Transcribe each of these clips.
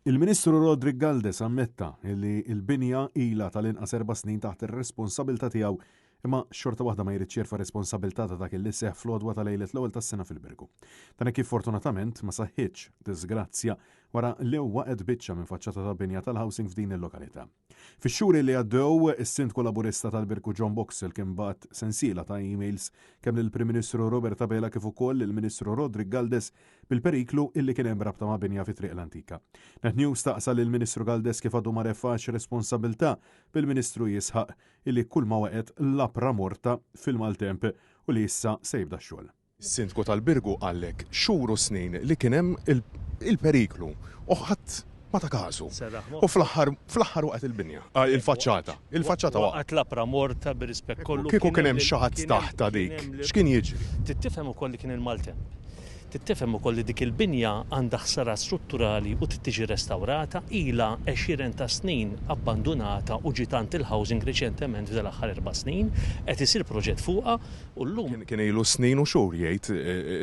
Il-Ministru Roderick Galdes ammetta li l-binja ilha tal-inqas erba' snin taħt ir-responsabilità tiegħu imma xorta waħda ma jridx jerfa' responsabilità ta' dak li seħħ fl-għodwa ta' lejlet l-ewwel tas-sena fil-Birgu. Dan hekk kif fortunatament ma saħħitx diżgrazzja wara li waqgħet biċċa minn faċċata ta' binja tal-housing f'din il-lokalità. Fix-xhur li għaddew, is-Sindku Laburista tal-Birgu John Boxall kien bagħat sensiela ta' emails kemm lill-Prim Ministru Robert Abela kif ukoll lill-Ministru Roderick Galdes bil-periklu illi kien hemm b'rabta ma' binja fi Triq l-Antika. Net News staqsa lill-Ministru Galdes kif għadu ma refax responsabilità bil-Ministru jisħaq illi kull ma waqgħet lapra morta fil-maltemp u li issa se jibda x-xogħol. Is-Sindku tal-Birgu qallek xhur u snin li kien hemm il-periklu u ħadd ma ta kasu. U fl-aħħar fl-aħħar waqgħet il-binja, il-faċċata. Il-faċċata waqgħet. Waqgħet l-apra morta bir-rispett kollu. Kieku kien hemm xi ħadd taħtha dik, x'kien jiġri? Trid tifhem ukoll li kien il-maltemp. Trid tifhem ukoll li dik il-binja għandha ħsarat strutturali u trid tiġi restawrata, ilha għexieren ta' snin abbandunata u ġiet għand il-housing riċentement f'dal-aħħar erba' snin. Qed isir proġett fuqha U llum. Kien ilu snin u xhur jgħid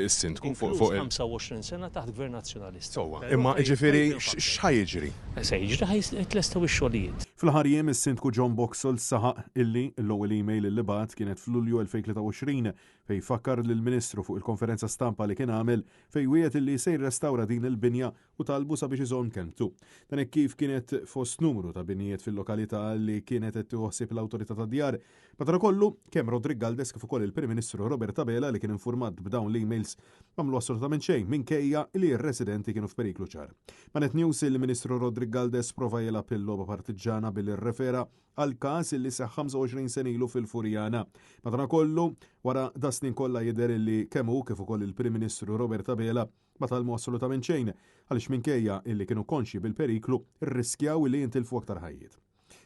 is-Sindku fuq il. Inkluż 25 sena taħt Gvern Nazzjonalista. Sewwa, imma jiġifieri x'ħa jiġri? Se jiġri ħa jitlestew ix-xogħlijiet. Fl-aħħar jiem is-Sindku John Boxall saħaq illi l-ewwel email illi bagħat kienet f'Lulju 2023 fejn fakkar lill-Ministru fuq il-konferenza stampa li kien għamel fejn wiegħed illi se jirrestawra din il-binja u talbu sabiex iżomm kelmtu. Dan hekk kif kienet fost numru ta' binjiet fil-lokalità li kienet qed tieħu ħsieb l-Awtorità tad-Djar. Madankollu, kemm Roderick Galdes kif ukoll il-Prim Ministru Robert Abela li kien infurmat b'dawn l-emails m'għamlu assolutament xejn minkejja li r-residenti kienu f'periklu ċar. Ma' Net News il-Ministru Roderick Galdes prova jilgħab il-logħba partiġġana billi rrefera għal każ li seħħ 25 sena ilu fil-Furjana. Madankollu, wara das-snin kollha jidher li kemm hu kif ukoll il-Prim Ministru Robert Abela Ma tgħallmu assolutament xejn, għaliex minkejja illi kienu konxji bil-periklu, rriskjaw illi jintilfu aktar ħajjiet.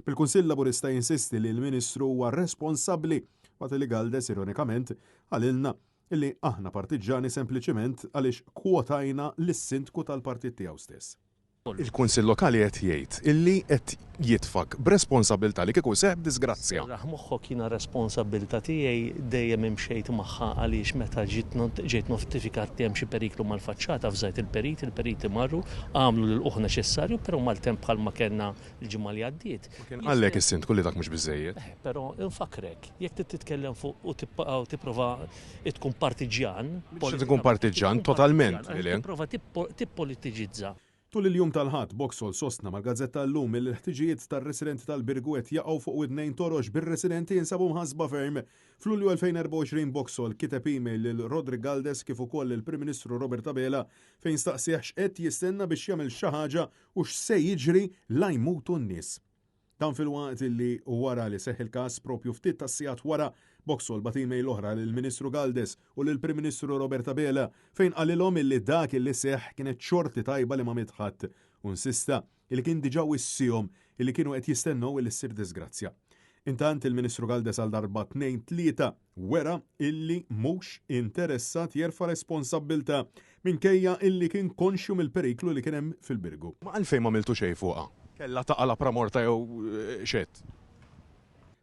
Bil-Kunsill Laburista jinsisti li l-Ministru huwa responsabbli, waqt li Galdes ironikament qalilna illi aħna partiġġani sempliċiment għaliex kwotajna lis-Sindku tal-partit tiegħu stess. Il-Kunsill Lokali qed jgħid illi qed jitfgħek b'responsabbiltà li kieku seħħ b'diżgrazzja. Serraħ moħħok jiena r-responsabbiltà tiegħi dejjem imxejt magħha għaliex meta ġejt notifikat li hemm xi periklu mal-faċċata avżajt il-perit, il-periti marru, għamlu l-ilqugħ neċessarju però maltemp bħalma kellna l-ġimgħa li għaddiet. Ma kien qallek is-Sindku li dak mhux biżżejjed. Eħe, però infakkrek, jekk trid titkellem fuq u tipprova tkun partiġġjan. Mhux qed inkun partiġġjan, totalment li le. Tipprova tippolitiġizza. Tul il-jum tal-Ħadd, Boxall sostna mal-gazzetta Illum li l-ħtiġijiet tar-residenti tal-Birgu qed jaqgħu fuq widnejn torox bir-residenti jinsabu mħassba ferm. F'Lulju 2024 Boxall kiteb email lil Roderick Galdes kif ukoll lill-Prim Ministru Robert Abela fejn staqsieh x'qed jistenna biex jagħmel xi ħaġa u x'se jiġri la jmutu n-nies. Dan filwaqt li wara li seħħ il-każ proprju ftit tas-sigħat wara, Boxall bagħat email oħra lill-Ministru Galdes u lill-Prim Ministru Robert Abela fejn qalilhom illi dak illi seħħ kienet xorti tajba li ma miet ħadd u insista illi kien diġà wissihom illi kienu qed jistennew illi ssir diżgrazzja. Intant il-Ministru Galdes għal darba tnejn tlieta wera illi mhux interessat jerfa' responsabbiltà minkejja illi kien konxju mill-periklu li kien hemm fil-Birgu. Ma għalfejn m'għamiltu xejn fuqha? Kellha taqa' l-apra morta jew x'għedt?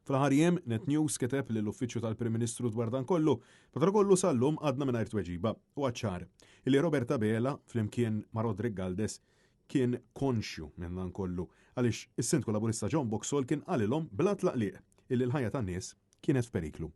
Fl-aħħar jiem, Net News kiteb lill-Uffiċċju tal-Prim Ministru dwar dan kollu, madankollu sal-lum għadna mingħajr tweġiba. Huwa ċar illi Robert Abela, flimkien ma' Roderick Galdes, kien konxju minn dan kollu għaliex is-Sindku Laburista John Boxall kien qalilhom bla tlaqliq illi l-ħajja tan-nies kienet f'periklu.